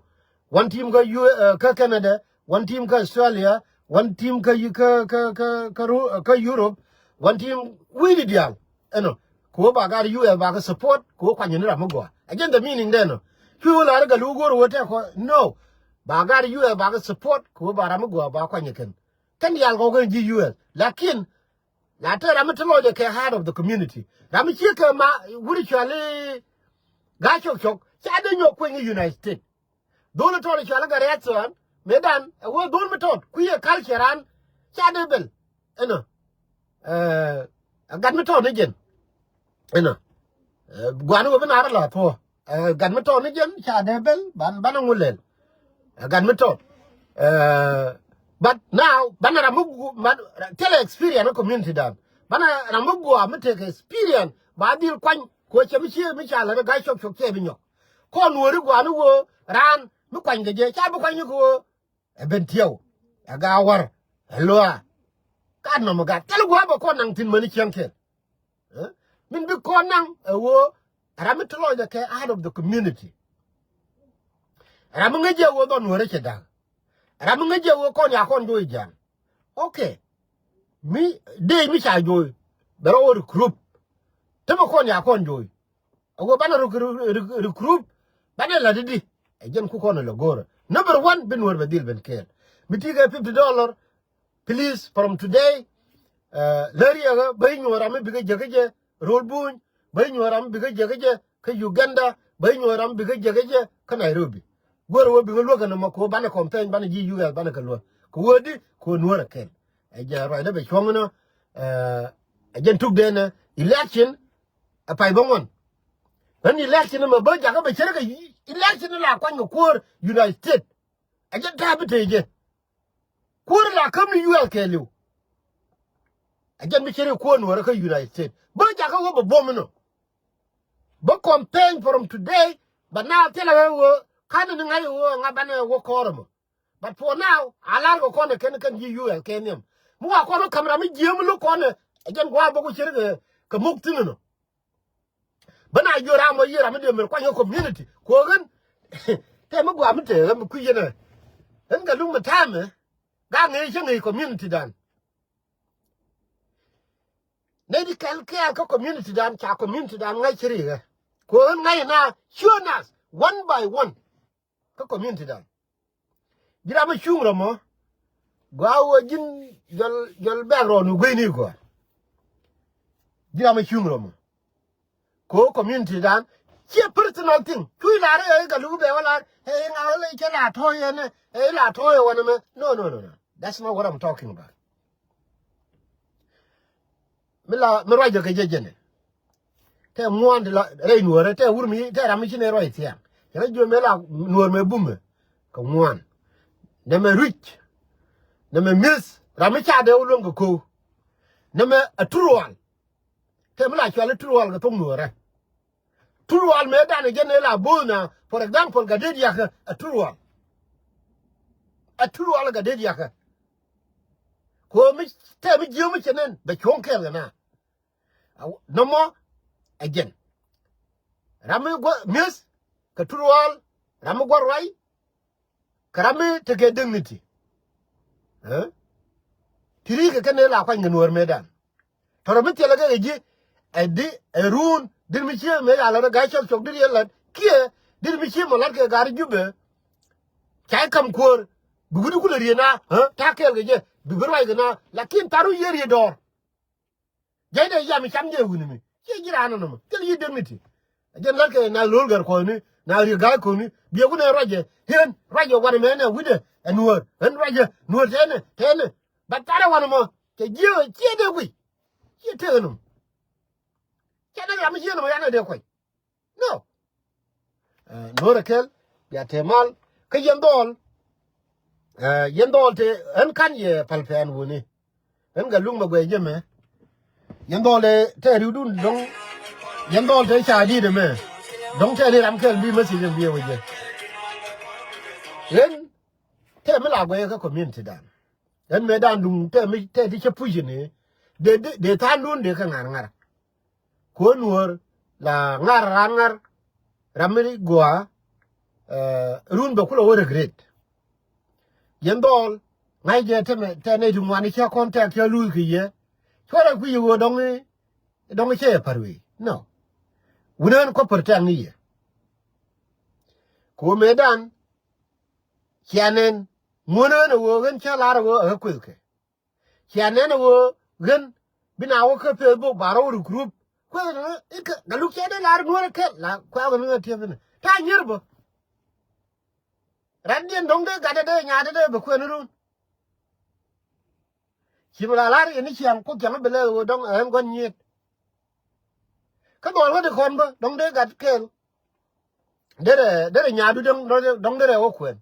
One team kä U kä Canada, one team kä Australia, one team kä kä kä kä kä Europe, one team wi̱i̱ di diaal. Ɛnɔ ko ba gar U S ba kä support ko kuany ni ram mi gɔaa. Ɛ jɛn the meaning dɛ nɔ. Cuy wä lar kä lu go̱r wä tɛ kɔ no. Ba gar U S ba kɛ support kɛ wä ba ram mi gɔaa ba kuany kɛn. Kɛn diaal kɔk kɛn ji̱ U S. Lakin la te ram mi te lɔcɛ kɛ heart of the community. Ram mi ciek kɛ ma wuri cuali ga cɔk cɔk ca de nyɔk kueny United States. Dhol tɔt cuali ga rɛth thɔan medan ɛ wä dhol mi tɔt kuiɛ culture an ca de bel. Ɛnɔ ɛ gat mi tɔt ni jɛn. Ɛnɔ guani wä bi nar la thuɔ. Gat mi tɔt ni jɛn ca dee bel ban ban ŋu lɛl. Gat mi tɔt. But now banɛ ram mi gu man tɛlɛ experience ni community dan. Banɛ ram mi gua mi tek experience ba dhil kuany ko cɛ mi cie mi ca lɛ ni ga̱ cɔk cɔk cɛ bi nyɔk. Kɔn wä ri guani wä ran mi kuany kɛ jɛ ca bi kuany ni kɛ wä. Ɛ ben tiɛw ɛ ga wär ɛ luaa. Ka nɔmɔ gat kɛl gua̱a̱ bɛ kɔn naŋ thi̱n mäni cieŋ kɛl. Min bi kɔn naŋ ɛ ɣöö ram mi te lɔcdɛ kɛ heart of the community. Ram mi ŋäc jɛ ɣöö dhɔn wärä cɛ da̱k. Ram mi ŋäc jɛ ɣöö kɔn ya kɔn jo̱o̱c ja̱a̱n. Okay. Mi dee mi ca jo̱o̱c bɛ rɔ ɣöö recruit. Te mi kɔn ya kɔn jo̱o̱c. A wä banɛ recruit banɛ la didi. Ɛ jɛn ku kɔn la go̱o̱rä number one bi nuɔr bɛ dhil ben kɛɛl. Mi ti kɛ fifty dollar. Please from today. Lär yɛ ɣä bä inyuɔ̱ɔ̱r ram mi bikɛ jek kä jɛ ro̱l buny. Bä inyuɔ̱ɔ̱r ram mi bikɛ jek kä jɛ kä Uganda. Bä inyuɔ̱ɔ̱r ram mi bikɛ jek kä jɛ kä Nairobi. Go̱o̱rä wä bikɛ luäk kɛ nɔmɔ kɛ wä banɛ campaign banɛ ji̱ U S banɛ kɛ luäk kɛ wä di kɛ wä nuɔ̱ɔ̱r ɛ kɛl. Ɛ jɛ ruacdä bɛ cuɔ̱ŋ inɔ. Ɛ jɛn tuk denɛ election. Ɛ pay bä ŋuan. Ɣän election mɛ bä jakä bɛ cärä kɛ election la kuany kɛ kuäär United States. Ɛ jɛn ta̱a̱ bi tëë jɛ kuäär la käm ni U S kɛɛliw. Ɛ jɛn bi cärä kɛ kuäär nuɔrä kä United States bä jakä ɣöö bɛ buɔ̱m inɔ. Bä campaign from today. Bɛ na thilɛ ɣä ɣöö ka̱n ni ŋa̱c ɣöö ŋa̱ banɛ wä kɔɔrä mɔ. But for now a lar kɛ kɔn ɛ kɛn kɛn ji̱ U S kɛ nhiam. Mi wa kɔn kä ka̱m ram mi jiääm mi lo̱k kɔn ɛ jɛn gua̱a̱ bä ku cir kɛ muk thi̱n ɛnɔ. Bä na jiö ram ɔ yiëë ram mi dee mi kuany ɛ community kuɔ ɣän. Tɛ mi gua̱a̱ mi tëë ɣä mi kui̱ yɛn ɛ ɣän kɛ luk mi ta̱a̱mɛ. Ga ŋäc cä ŋäc community dan. Nɛy di kɛl kɛɛl kä community dan ca community dan ŋa̱c cä ri ɣä. Kuɔ ɣän ŋa̱c ɛ na ciö nath one by one. Kä community dan. Ji̱ ram mi cuŋ rɔmɔ gɔaa wä ji̱n jɔl jɔl bɛk rɔɔn wä gueyni gɔaa. Ji̱ ram mi cuŋ rɔmɔ ko community dan. Ciɛ personal thing cuy lar ɛ ka luk bɛ wä lar ɛ ŋa wä lɛ cɛ la tɔ̱ yɛn ɛ la tɔ̱ yɛ wä nɛ mɛ. No no no no. That's not what I'm talking about. Mi la mi ruac jɛ kɛ jɛ jɛnɛ. Tɛ ŋuan ti la rɛy nuɔrɛ tɛ wur mi tɛ ram mi ci nɛ ruac thiaŋ. Cɛ rɛ jiö mɛ la nuɔr mɛ bumɛ kɛ ŋuan. Nɛmɛ ruic. Nɛmɛ mi̱eth. Ram mi ca dee wä luäŋ kɛ ko̱o̱k. Nɛmɛ a turwal. Tëë mi la cuali turwal kɛ thok nuɔɔrɛ. Turwal mëë danɛ jɛn ëë la bo̱o̱th na, for example, Gatdet Yakä a turwal. A turwal Gatdet Yakä. Kɛ ɣöö mi tɛm mi jiöm mi cɛ nɛn bɛ cuɔ̱ŋ kɛɛl kɛ na. Nɔmɔ ɛ jɛn. Ram mi guɔ mi̱eth kɛ turwal, ram mi guɔ ruac, kɛ ram mi tekɛ dignity. Ti ri kɛ kɛn ëë la kuany kɛ nuɔɔr mëëdan. Tɔrɔ mi thilɛ kɛ kɛ ji̱ ɛ di ɛ run dit mi cie mëë ca lɛ rɔ ga̱a̱c cɔl cɔk dit yɛ lät kiɛ dit mi cie mɔ la̱t kɛ ga̱a̱r Jubɛ. Ca i̱ ka̱m kuäär bi wi̱cdu kulɛ riet na ta̱a̱ kɛɛl kɛ jɛ bi bi ruac kɛ na. Lakin tharu yiëë riet dɔɔr. Jɛy dee yam i̱ cam jɛ wi̱ni mi ciɛ ji̱ raan nɔmɔ thil yiëë dignity. Jɛn la̱t kɛ na lo̱l gɛr kuɔ̱ni na riet ga̱a̱c kuɔ̱ni biɛ wunɛ ruacɛ. Yen ruacɛ wanɛ mɛ nɛ wi̱cdɛ ɛ nuɔ̱ɔ̱r ɣän ruacɛ nuɔ̱ɔ̱r tɛnɛ tɛnɛ. Bat tharɛ wanɛ mɔ cɛ jiɛ ciɛ dee guic. Ciɛ tekɛ nɔmɔ. Cɛ dee ram mi ciɛ nɔmɔ yanɛ dee kuany. No. Nuɔ̱ɔ̱rɛ kɛl bia te mal kä yɛn dhɔɔl. Yɛn dhɔɔl te ɣän ka̱n yɛ päl pɛn wuni. Ɣän Gatluak Maguɛy jemɛ. Yɛn dhɔɔl te riwdun dɔ̱ŋ. Yɛn dhɔɔl te ca di̱i̱t ɛmɛ dɔ̱ŋ te ri ram kɛl bi message ɛn bi ɛ wä jɛ. Ɣän te mi la guɛy kä community dan. Ɣän mëë dan duŋ te mi te ti cä puc ni. Dee dee tha̱a̱ŋdun dee kä ŋa̱r ŋa̱r. Kuäär nuɔ̱ɔ̱r la ŋa̱r raan ŋa̱r. Ram mi gɔaa run bɛ kulɛ wä regret. Yɛn dhɔɔl ŋa̱c jɛ temɛ tɛ nɛy ti ŋuani cä contact cä luuth kɛ yɛ. Cuɔrɛ kui̱ yɛ ɣöö dɔ̱ŋ i̱ dɔ̱ŋ i̱ cä yɛ pa̱r wei nɔ. Wunään kɔ protect ni yɛ. Kɛ ɣöö mëëdan cia nɛn ŋuänä ɣän ɛ ɣöö ɣän cä lar ɛ ɣöö ɛ ɣä kuëthkɛ. Cia nɛn ɛ ɣöö ɣän bi na wä kä Facebook ba rɔw recruit. Kueth ni ikä Gatluak cɛ dee lar nuɔ̱ɔ̱rɛ kɛl la kuɛ ɣän ɣä tiɛp inɛ ta̱a̱ nyier bä. Ran diɛn dɔ̱ŋ dee gat dee dee nyaat dee dee bɛ kuɛn run. Ci mi la lar yɛn ni ciaŋ Kuoth ciaŋ bi lɛ ɣöö dɔ̱ŋ ɛn gua̱n nyiet. Kä dhɔl ɣä di kɔn bä dɔ̱ŋ dee gat kɛl. Derɛ derɛ nyaatdu dɔ̱ŋ dɔ̱ŋ derɛ wä kuɛn.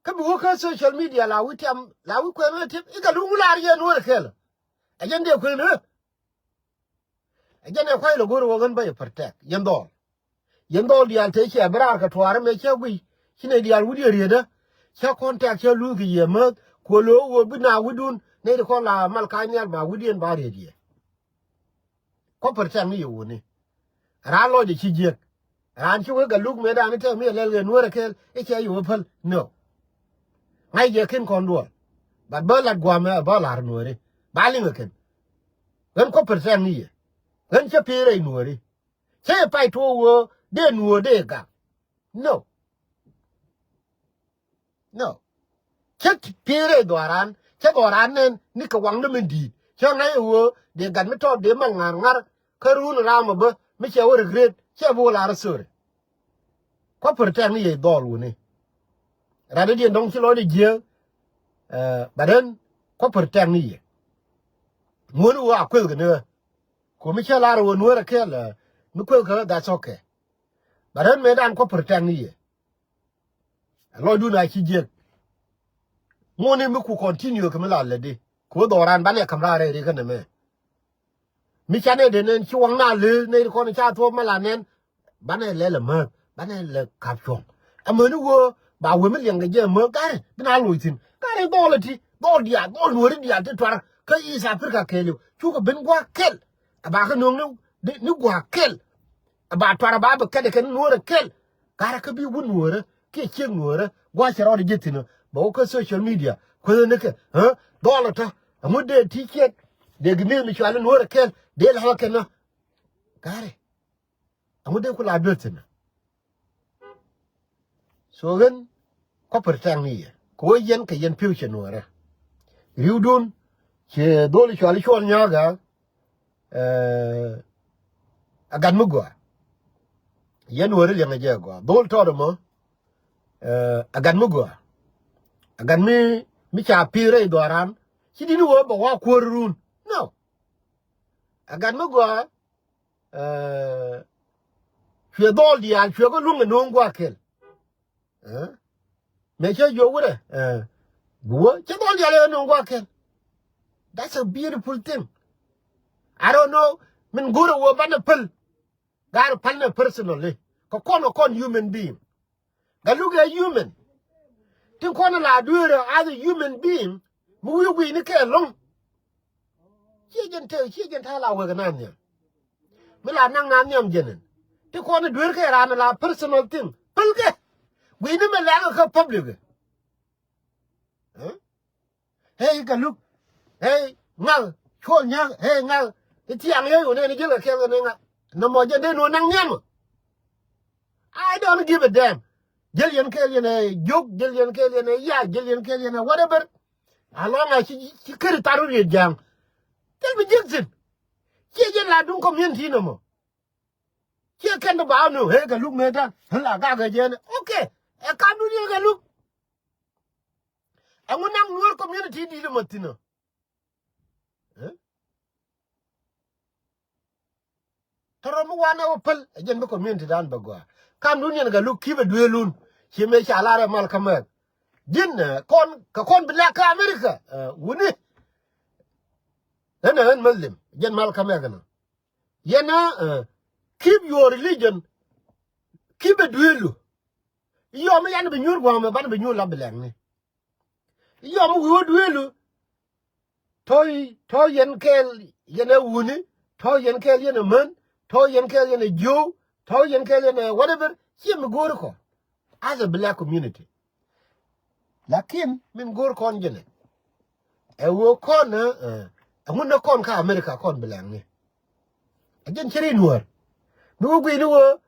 Kä bi wä kä social media la wi̱c tiam la wi̱c kuɛn ɣä tiɛp i̱ Gatluak ŋu lar yɛn wä kɛl. Ɛ jɛn dee kuɛn ɣä. Ɛ jɛn ɛ kuay lɛ go̱r wä ɣän bä yɛ protect yɛn dhɔɔl. Yɛn dhɔɔl diaal te ciɛ bi raar kɛ tuaar ɛmɛ cä guiy ci nɛy diaal wi̱cdiɛn rietdä. Cä contact cä luth kɛ yɛ määth kuɔ lo̱o̱k ɣöö bi na wi̱cdun nɛy ti kɔn la mal ka̱ny nhial ba wi̱cdiɛn ba riet yɛ. Kɔ protect ni yɛ wuni. Raan lɔcdɛ ci jiäk. Raan ci wek Gatluak mëëdan i̱ tɛm mi ɛ lɛl kɛ nuäärɛ kɛɛl i̱ cɛ yɛ wä päl no. Ŋa̱c jɛ ken kɔn duɔl. But bä lat gua̱a̱mɛ bä la̱r nuääri ba liŋ ɛ kɛn. Ɣän kɔ protect ni yɛ. Ɣän cä pi̱i̱ rɛy nuääri. Cä yɛ pay tuɔɔk ɣöö dee nuɔɔr dee gak. No. No. Cä pi̱i̱r ɛ dhɔaaran cä dhɔaaran nɛn ni kɛ waŋdä min di̱i̱t cä ŋa̱c ɛ ɣöö dee gat mi tɔt dee mal ŋa̱r ŋa̱r. Kä run ram ɛ bä mi cɛ wä regret cɛ bi wä lar ɛ sorry. Kua protect ni yɛ dhɔɔl wuni. Rat i̱ diɛn dɔ̱ŋ ci lɔcdɛ jiääk. But ɣän kua protect ni yɛ. Ŋuɔ̱n ɣöö a kueth kɛ ni ɣä. Ku mi cä lar ɣöö nuäärä kɛɛl mi kueth kɛ ɣä, that's okay. But ɣän mëëdan kua protect ni yɛ. Ɛ lɔcdun a ci jiäk. Ŋuɔ̱ni mi ku continue kɛ mi la lätdi ku dhɔran banɛ ka̱m raar rɛy ri kä nɛmɛ. Mi canɛ dee nɛn ci waŋna lëë nɛy ri kɔn ca thuɔ̱ɔ̱p mi la nɛn. Banɛ lɛ lɛ määth banɛ lɛ ka̱p cuɔ̱ŋ. Amäni ɣöö ba wee mi liɛŋkɛ jɛ määth gari bi na loc thi̱n gari dhɔl ɛ ti dhɔl diaal dhɔl nuɔ̱ɔ̱ri diaal ti tuar kä East Africa kɛɛliw cukɛ ben gua̱a̱k kɛl. Ɛ ba kä nööŋ ni gua̱a̱k kɛl. Ɛ ba tuar ɛ ba bɛ kɛt ɛ kɛn nuɔ̱ɔ̱rɛ kɛl. Garɛ kä bi wun nuɔ̱ɔ̱rä kiɛ ciek nuɔ̱ɔ̱rä gua̱a̱c cɛ rɔɔdɛ ji̱ thi̱n ɛ bɛ wä kä social media kueth ni kɛ. Dhɔl ɛ tɔ ɛŋu dee ti ciek dee gi mi̱eth mi cuali nuɔ̱ɔ̱rɛ kɛl dee la̱th ɛ kɛn ɔ. Garɛ ɛŋu dee ku la duer thi̱n ɛ. So ɣän kɔ protect ni yɛ kɛ wä yɛn kɛ yɛn pi̱w cɛ nuɔ̱ɔ̱rä. Ri̱wdun ci dhol cuali cuɔl nyɔ̱ɔ̱kä. Ɛ gat mi gɔaa. Yɛn weri liɛŋɛ jɛ gɔaa dhol tɔt ɛmɔ. Ɛ gat mi gɔaa. Ɛ gat mi mi ca pi̱i̱r rɛy dhɔaran ci di̱t ni wä bɛ wa kuäär run. No. Ɛ gat mi gɔaa. Cuɛ dhɔl diaal cuɛ kä luŋ ɛ no̱o̱ŋ gua̱a̱k kɛl. Mëë cä jiök wurɛ, eh, bi wä cä dhɔl dial yɛ nöŋ gua̱a̱ kɛn. That's a beautiful thing. I don't know. Min go̱rɛ wä banɛ päl. Ga̱r pälnɛ personally. Kɛ kɔn kɛ kɔn human being. Galuk ɛ human. Tin kɔn la dueerä as a human being. Mi wi̱i̱ gui̱i̱ni kɛ lo̱ŋ. Ciɛ jɛn te, ciɛ jɛn te la wek nan nhiam. Mi la naŋ nan nhiam jɛn ɛn. Ti kɔn duer kɛ ran la personal thing. Päl kɛ. Gui̱ni mi lɛŋ kä public. Eh? Hey, Galuk. Hey, ŋak. Cuɔl nyak. Hey, ŋak. Itiaŋ yey wä nɛn jil kɛ kɛl kɛ ni ŋak. Nɔmɔ jɛn dee nuɔ naŋ nhiam. I don't give a damn. Jil yɛn kɛl yɛn ɛ jok, jil yɛn kɛl yɛn ɛ ya, jil yɛn kɛl yɛn ɛ whatever. Alɔŋ a ci, ci keri tharu riet ja̱a̱ŋ. Thil bi ji̱k thi̱n. Ciɛ jɛn la duŋ community nɔmɔ. Ciɛ kɛn ti ba nu, hey, Galuk mëë dan. Hela gak ɛ jɛn. Okay. Ɛ kam dun yɛn Galuk. Ɛŋu naŋ Nuɔr community di̱t ɛmɔ thi̱n ɔ? Eh? Tɔrɔ mi wanɛ wä päl, ɛ jɛn bi community dan bɛ gɔaa. Kam dun yɛn Galuk ki̱ bɛ dueelun. Ci mëë ca lar ɛ mal kä mɛk. Ji̱n, eh, kɔn, kɛ kɔn bi lɛk kä America. Eh, wuni. Ɣän ɛ ɣän Muslim, jɛn mal kä mɛk ɛnɔ. Yɛn ɛ, eh, keep your religion. Ki̱ bɛ dueelu. Yɔm yan bi nyuur gua̱a̱mɛ ban bi nyuur la bi lɛŋni. Yɔm wi̱i̱ wä dueelu. Tɔ̱, tɔ̱ yɛn kɛɛl yɛn ɛ wuni, tɔ̱ yɛn kɛɛl yɛn ɛ män, tɔ̱ yɛn kɛɛl yɛn ɛ jiöw, tɔ̱ yɛn kɛɛl yɛn ɛ whatever, ciɛ mi go̱o̱ri kɔ. As a black community. Lakin min go̱o̱r kɔn jɛnɛ. Ɛ wee kɔn, eh, eh, ɛŋu ni kɔn kä America kɔn bi lɛŋni. Ɛ jɛn cɛ ri Nuɔr. Mi wä gui̱ni wä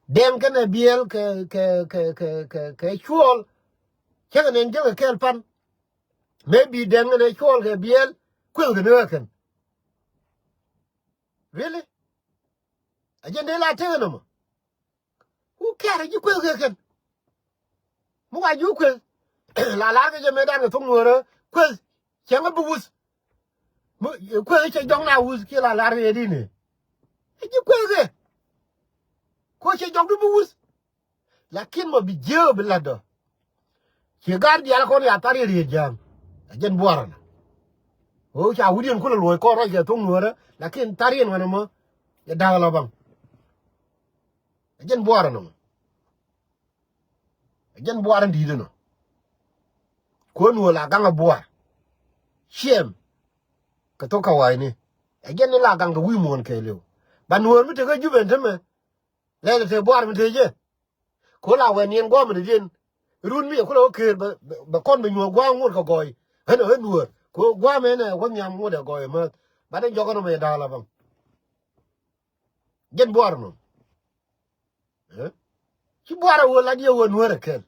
Dɛŋ kɛnɛ Biɛl kɛ, kɛ, kɛ, kɛ, kɛ, kɛ Cuɔl. Cɛ kɛ nɛn jɛ kɛ kɛɛl pan. Maybe Dɛŋ kɛnɛ Cuɔl kɛ Biɛl kuël kɛ ni ɣä kɛn. Really? Ɛ jɛn dee la tekɛ nɔmɔ. Who care? Ji̱ kueth kɛ kɛn. Mi wa ji̱ kueth. La lar kɛ jɛ mëë dan kɛ thok Nuɔrä kueth. Cɛŋ a bi wuth. Mi kueth cɛ jɔk na wuth kiɛ la lar kɛ yɛ di ni. Ji̱ kueth kɛ. Ko cɛ jɔk di bi wuth. Lakin mɔ bi jiee bi latdɔ. Ci gar diaal kɔn ya thar yɛ riet ja̱a̱ŋ. A jɛn buarä na. Ɣöö ca wi̱diɛn kulɛ luɔ̱c kɔn ruac kɛ thok Nuɔrä. Lakin thar yɛn wänä mɔ. Yɛ da̱k la baŋ. Ɛ jɛn buaar ɛnɔ. Ɛ jɛn buaar in di̱i̱t ɛnɔ. Kuɔn wä la gaŋ ɛ buaar. Ciɛm. Kɛ thok kä wa̱i̱ni. Ɛ jɛn ni la gaŋ kɛ wi̱i̱ muɔ̱ɔ̱n kɛɛliw. Ba Nuɔ̱ɔ̱r mi tekä Jubɛ ɛn tämɛ. Lɛl ɛ te buaar mi te jɛ. Ko la wɛ niɛn gua̱a̱m in diɛn. Run mi yɛ kulɛ wä ker bɛ, bɛ, bɛ kɔn bɛ nyuɔ̱ɔ̱k gua̱a̱m ŋot kɛ gɔɔy. Ɣän ɛ ɣän Nuɔ̱ɔ̱r. Ko gua̱a̱m ɛn ɛ wä nhiam ŋot ɛ gɔɔy määth. Ba ni jɔk ɛnɔ mɛ yɛ da̱a̱k la baŋ. Jɛn buaar ɛnɔ. Eh? Ci buaar a wä lat yɛ wä Nuɔ̱ɔ̱r ɛ kɛl.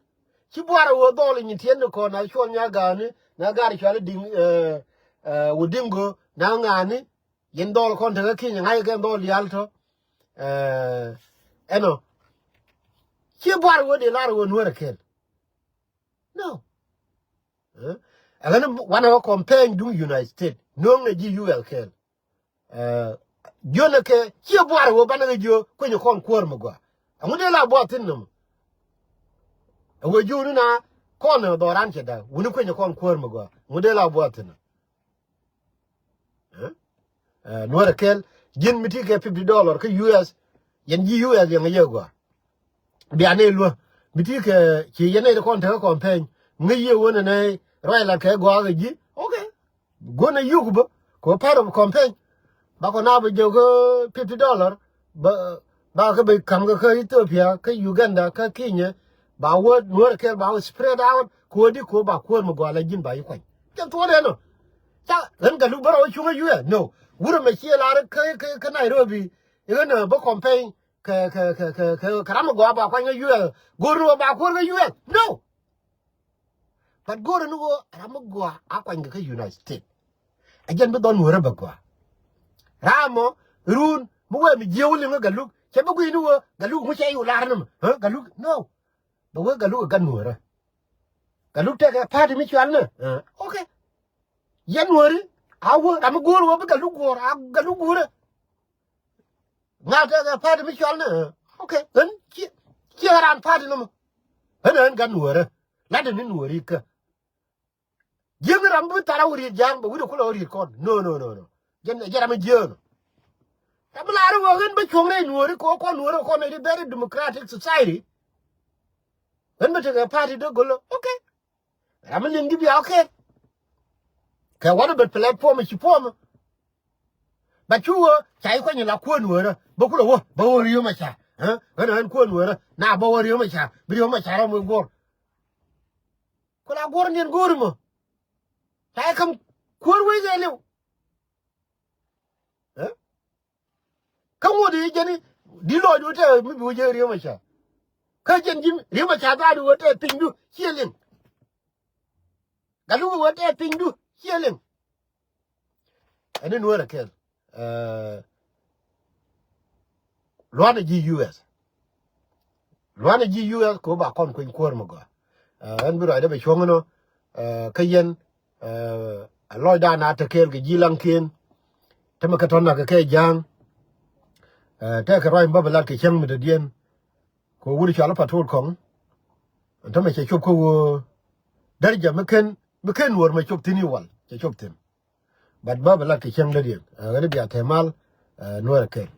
Ci buaar a wä dhɔl inyi tiɛn ni kɔn a cuɔl nya gaani, nya gaari cuali diŋ, eh, eh, wä diŋ go, nya ŋaani, yɛn dhɔl kɔn tekä kinyɛ ŋa̱c kɛn dhɔl diaal tɔ. Eh, ɛnɔ. Ci buaar a wä dee lar a wä Nuɔ̱ɔ̱r ɛ kɛl. No. Eh? Ɛ ɣän wanɛ wä campaign duŋ United States. No̱o̱ŋ ɛ ji̱ U S kɛɛl. Eh, jiön ɛ kɛ ciɛ buaar ɛ wä banɛ kɛ jiö kuenyɛ kɔn kuäär mi gɔaa. Ɛŋu dee la buaar thi̱n nɔmɔ. Ɛ wä jiö ni na kɔn ɛ dhɔran cɛ da̱k. Wuni kuenyɛ kɔn kuäär mi gɔaa. Ɛŋu dee la buaar thi̱n nɔmɔ. Eh? Eh, Nuɔ̱ɔ̱r ɛ kɛl, ji̱n mi ti kɛ fifty dollar kä U S, yɛn ji̱ U S yɛn ŋäc yɛ gɔaa. Bia nɛy luä, mi ti kɛ ci yɛn nɛy ti kɔn tekä campaign, ŋäc yɛ wä nɛ nɛy ruac lat kɛ gɔaa kɛ ji̱, okay. Guɔ̱n ɛ yuk bä, kɛ wä part of campaign. Ba kɔ na bä jɛ kä fifty dollar, ba, ba kä bɛ ka̱m kä kä Ethiopia, kä Uganda, kä Kenya, ba wä Nuɔ̱ɔ̱r ɛ kɛl, ba wä spread out, kɛ wä di kɛ wä ba kuäär mi gɔaa la ji̱n ba yi kuany. Jɛn thuɔ̱ɔ̱dɛ nɔ. Ca ɣän Gatluak bä rɔ wä cuŋä U S? No. Wurɛ mɛ ciɛ lar kä, kä, kä Nairobi. I̱ ɣän, eh, bä campaign kɛ, kɛ, kɛ, kɛ, kɛ, kɛ ram mi gɔaa ba kuany kä U S. Go̱r ni wä ba kuäär kä U S? No. But go̱r ni wä ram mi gɔaa a kuany kɛ kä United States. A jɛn bi dhɔn wurɛ bɛ gɔaa. Ram mɔ run mi wee mi jiɛ wä liŋ kä Gatluak. Cɛ bi gui̱ni wä Gatluak ŋu cɛ yi wä lar ni mɛ. Gatluak, no. Bɛ wee Gatluak ɛ gat Nuɔ̱ɔ̱rä. Gatluak tekɛ party mi cual ni. Eh, okay. Yɛn Nuɔ̱ɔ̱ri a wä ram mi guɔ̱ɔ̱r wä bi Gatluak guɔ̱ɔ̱r a Gatluak guɔ̱ɔ̱rä. Ŋa̱ tekɛ party mi cual ni. Eh, okay. Ɣän ciɛ, ciɛ ran party nɔmɔ. Ɣän ɣän gat Nuɔ̱ɔ̱rä. Lat ni nuɔri kä. Jiäŋ ram bi thar a wä riet ja̱a̱ŋ bɛ wi̱cdɛ kulɛ wä riet kɔn. No, no, no, no. Jɛn, jɛn ram mi jiäŋ. Ram mi lar wä ɣän bä cuɔ̱ŋ rɛy nuɔri kɛ wä kɔn nuɔri kɔn a very democratic society. Ɣän bä tekɛ party dee go̱lä. Okay. Ram mi liŋ ji̱ bia, okay. Kɛ wä ni bɛ platform ci form. Ba cu wä ca i̱ kuany la kuäär nuäärä bä kulɛ wä bä wä Riek Machar. Ɣän ɣän kuäär nuäärä na bä wä Riek Machar bi Riek Machar rɔm wek guɔ̱r. Ku la guɔ̱r niɛn go̱o̱ri mɔ. Ca i̱ käm kuäär wec ɛ liw. Kä ŋuɔ̱t i̱ jɛn i̱ di lɔɔcdu tɛ mi bi wä jɛ Riek Machar. Kä jɛn ji̱ Riek Machar dhaadu wä tɛ pinydu ciɛ liŋ. Gat luk wä tɛ pinydu ciɛ liŋ. Ɛn in wä rɛ kɛl. Luanɛ ji̱ U S. Luanɛ ji̱ U S kɛ wä ba kɔn kueny kuäär mi gɔaa. Ɛn bi ruacdä bɛ cuɔ̱ŋ inɔ. Kä yɛn a lɔcdan a te kɛɛl kɛ ji̱ laŋkiɛn. Te mi kɛ tɔ̱n nakɛ kɛ ja̱a̱ŋ. Tɛkɛ ruac mi bä bi lat kɛ cäŋ mi dɔ̱diɛn. Kɛ wut cual i̱ Patrol Kɔŋ. Ɛn tämɛ cɛ cop kä ɣöö därjɛ mi ken mi ken nuɔr mɛ cop thi̱n i̱ wal cɛ cop thi̱n. But bä bɛ lat kɛ cäŋ dädiɛn ɣän i̱ bia tɛmal. Nuɔr ɛ kɛl.